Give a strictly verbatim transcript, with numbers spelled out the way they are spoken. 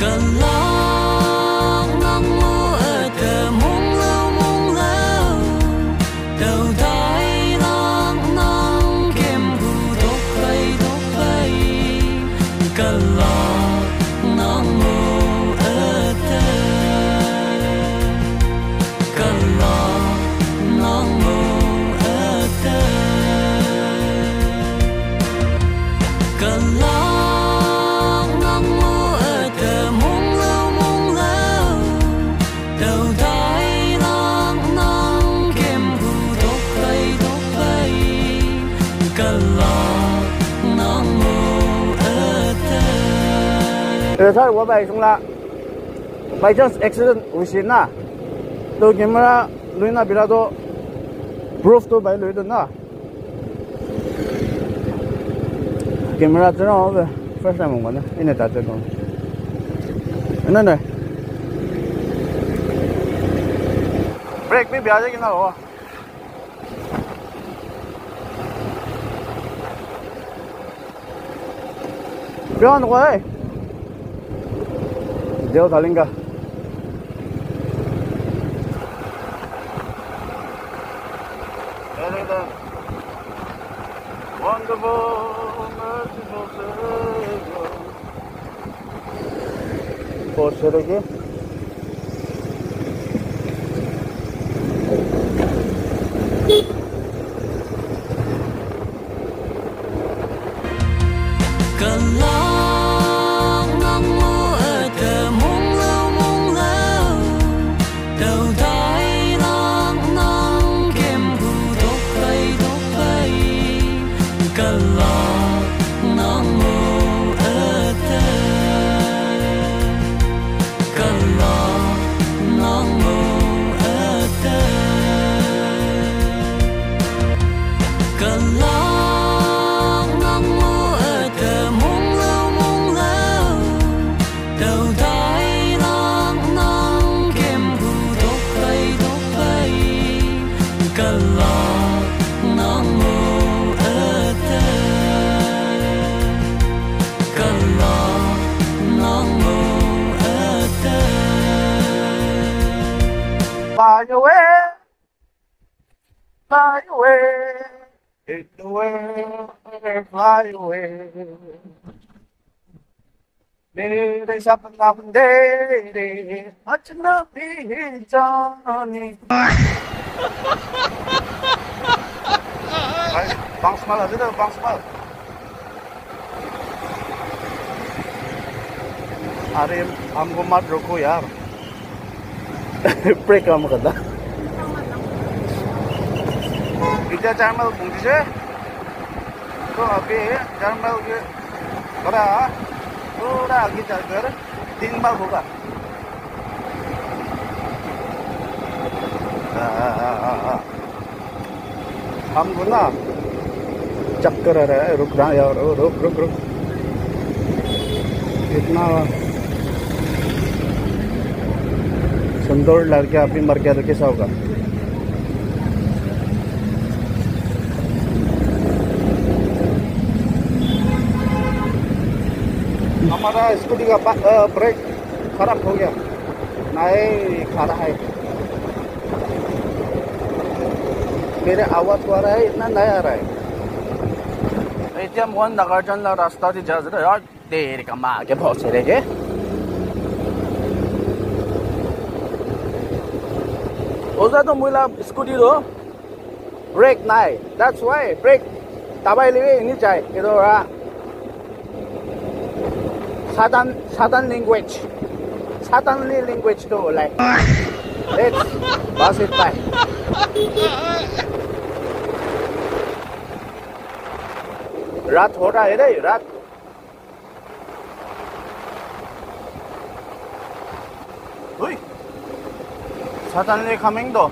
Kalak nang mu ata mung lau mung lau. Tau dai lang nang kem bu dok kai dok kai. Kalak nang mu ata. Kalak nang mu ata. Kalak nang mu ata mung lau mung lau. Tau dai lang nang kem bu dok kai dok kai. Kalak nang mu ata. Eh, sir, wa bai sung la. By chance accident hoise na, to camera lui na bira to proof to bai lui to na. Camera chana ho first time hong na ina ta to. Na na. Brake bhi bya jai na ho. Pion ko eh. Deo thalinga. Wonderful, merciful Savior. Posterege. Kalak nang mu ata mung lau mung lau. Tau dai lang nang kem bu dok kai dok kai. Kalak nang mu ata. Kalak nang mu ata. Kalak nang mu ata mung lau mung lau. Tau dai lang nang kem bu dok kai dok kai. Kalak nang mu ata. Kalak nang mu ata. Fly away, fly away, fly away, fly away. मेरे सपना तेरे अजनबी जानी। Bang semal aja deh, bang semal. Are, हमको मत रोको यार। Brake काम करता। Itya Charmel pungji se. To abhi Charmel ke थोड़ा, थोड़ा आगे चलकर तीन माइल होगा। हाँ, हाँ, हाँ, हाँ, हाँ। हमको ना चक्कर आ रहा है, रुक रहा है यार, रुक, रुक, रुक। इतना सुंदर लड़के अभी मर गया तो कैसा होगा? हमारा स्कूटी का बा-, अ, ब्रेक खराब हो गया, नहीं खा रहा है। मेरे आवाज आ रहा है, इतना नहीं आ रहा है। Itya moikhan Nagarjan la rasta te jai ase yaar, der ka ma ke bahut sare ke. Oza to moi la scooty to brake nai. That's why brake dabai lebe ni jai. Etu ra Satan, Satan language. Satanly language to like. Let's pass it by. Rat ho raha hai re, rat. Hui. Satanly coming to.